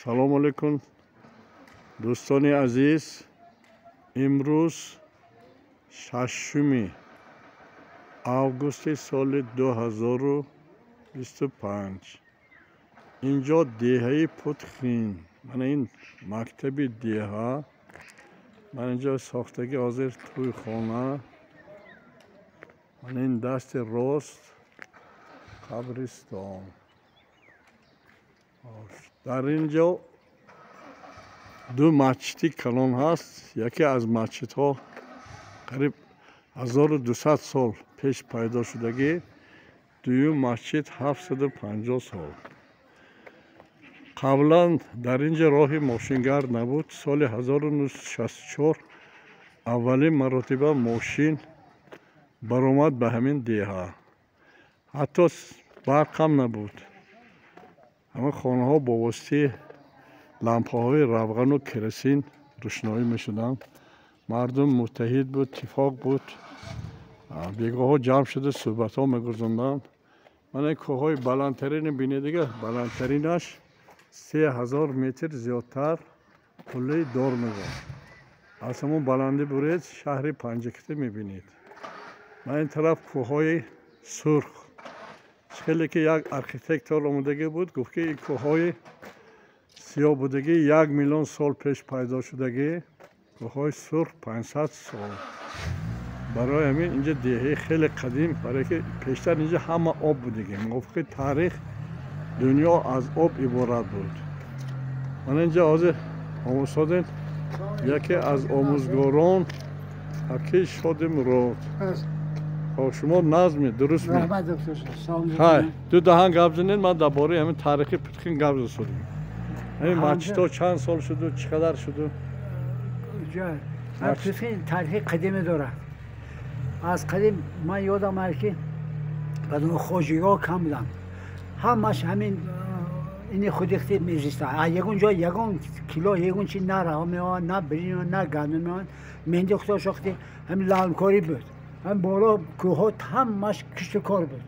Салому алейкум, дӯстони азиз. Имрӯз 6 августи соли 2025. Инҷо деҳаи Путхин. Мана ин мактаби деҳа. Мана инҷо сохтагӣ ҳозир тӯйхона. Мана ин дасти рост қабристон. Дар ин ҷо ду масҷиди калон ҳаст. Яке аз масҷидҳо қариб 1200 сол пеш пайдо шудагӣ, дуюм масҷид 750 сол. Қаблан дар ин ҷо роҳи мошингард набуд. Соли 1964 аввалин маротиба мошин баромад ба ҳамин деҳа. Ҳатто барқам набуд. Ҳама хонаҳо бо воситаи лампаҳои равғану керосин рӯшноӣ мешуданд. Мардум муттаҳид буд, иттифоқ буд. Бегоҳҳо ҷамъ шуда суҳбатҳо мегузаронданд. Мана ин кӯҳҳои баландтарини бинед, баландтаринаш 3000 метр зиёдтар, қуллаи Дормегон. Аз ҳамон баландӣ буред, шаҳри Панҷакита мебинед. Мана ин тараф кӯҳҳои сурх. Хеле ки як архитектор омадагӣ буд, гуфт, ки ин кӯҳҳои сиёҳ будагӣ 1 миллион сол пеш пайдо шудагӣ, кӯҳҳои сурх 500 сол. Барои ҳамин инҷа деҳаи хеле қадим, барое ки пештар инҷа ҳама об будагӣ. Мувофиқи таърих дунё аз об иборат буд. Мана инҷа ҳозир омӯзодем яке аз омӯзгорон, аки Шодимурод. Хоб, шумо назми дурустми? Хай, ду даҳан гап занед, ман дар бораи ҳамин таърихи Путхин гап засодем. Ҳамин масҷидҳо чанд сол шуду, чӣ қадар шуду? Путхин таърихи қадиме дорад. Аз қадим ман ёдам аст, ки баъд хоҷигиҳо кам буданд, ҳамаш ҳамин ини худихти мезистанд. Ягон ҷо ягон кило, ягон чи на раҳо меомад, на биринҷ, на гандум меомад. Меҳнати худо шохти ҳамин лалмкорӣ буд. Ҳам боло кӯҳҳо ҳамаш киштукор буд,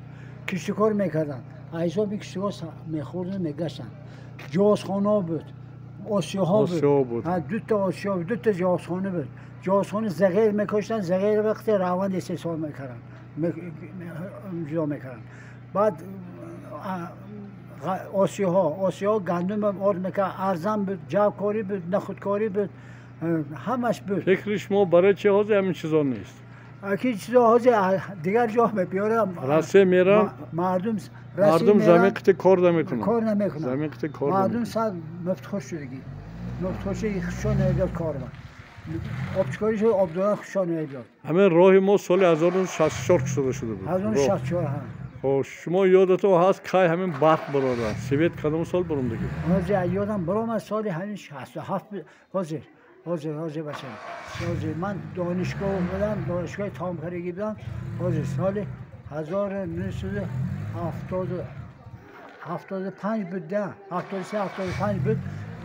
киштукор мекарданд. Аз ҳисоби киштукор мехӯрдан, мегаштанд. Ҷозхонаҳо буд, осиёҳо буд, дута осиё, дута ҷозхона буд. Ҷозхона зағир мекоштанд, зағир вақте раванд истеҳсол мекарданд, ҷудо мекарданд. Баъд осиёҳо гандум орд мекард, арзан буд, ҷавкорӣ буд, нахудкорӣ буд, ҳамаш буд. Фикри шумо, барои чи ҳозир ҳамин чизо нест? Ки чизо ҳозир дигар ҷо мебиёрам. Россия мерам. Мардум Мардум замин қити кор намекунад. Кор намекунад. Замин қити кор. Мардум сад муфтхӯр шудагӣ, муфтхӯрши, хушон намебиёд кор. Обчикорӣ шуд, об додан хушон намебиёд. Ҳамин роҳи мо соли 1964 кушода шуда буд. 1964. Хоб, шумо ёдатон ҳаст, кай ҳамин барқ бародар, свет кадом сол баромдагӣ? Ҳозир ёдам баромад, соли ҳамин 67. Ҳозир бача, ҳозир ман донишгоҳ будам, донишгоҳи тамом кардагӣ будам. Ҳозир соли 1975 буд да, 73, 75 буд.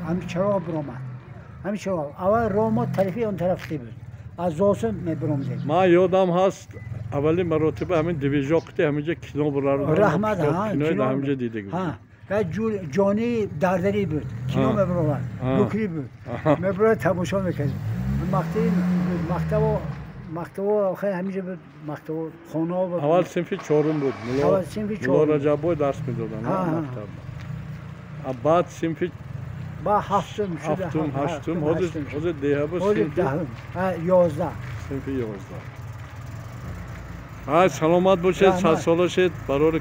Ҳамин чароғ баромад, ҳамин чароғ. Аввал роҳ мо тарафи он тараф буд, аз Зосум мебаромдем. Ман ёдам ҳаст, аввалин маротиба ҳамин движок қити ҳаминҷа кино бурар. Раҳмат. Кинои ҳаминҷа дида. Ҷони дардарӣ буд, кино мебаровард, букрӣ буд, мебаровард, тамошо мекардем. Мактабо, мактабо охир ҳаминҷа буд, мактабо, хонаҳо буд. Аввал синфи чорум буд. Аввал синфи Мулло чорум. Раҷаббой дарс медоданд мактаб. Баъд синфи ба ҳафтум шуда. Ҳафтум, ҳаштум, ҳозир деҳа буд. Ҳозир даҳум, 11. Синфи 11. Ай, саломат бошед, садсола шед, барори.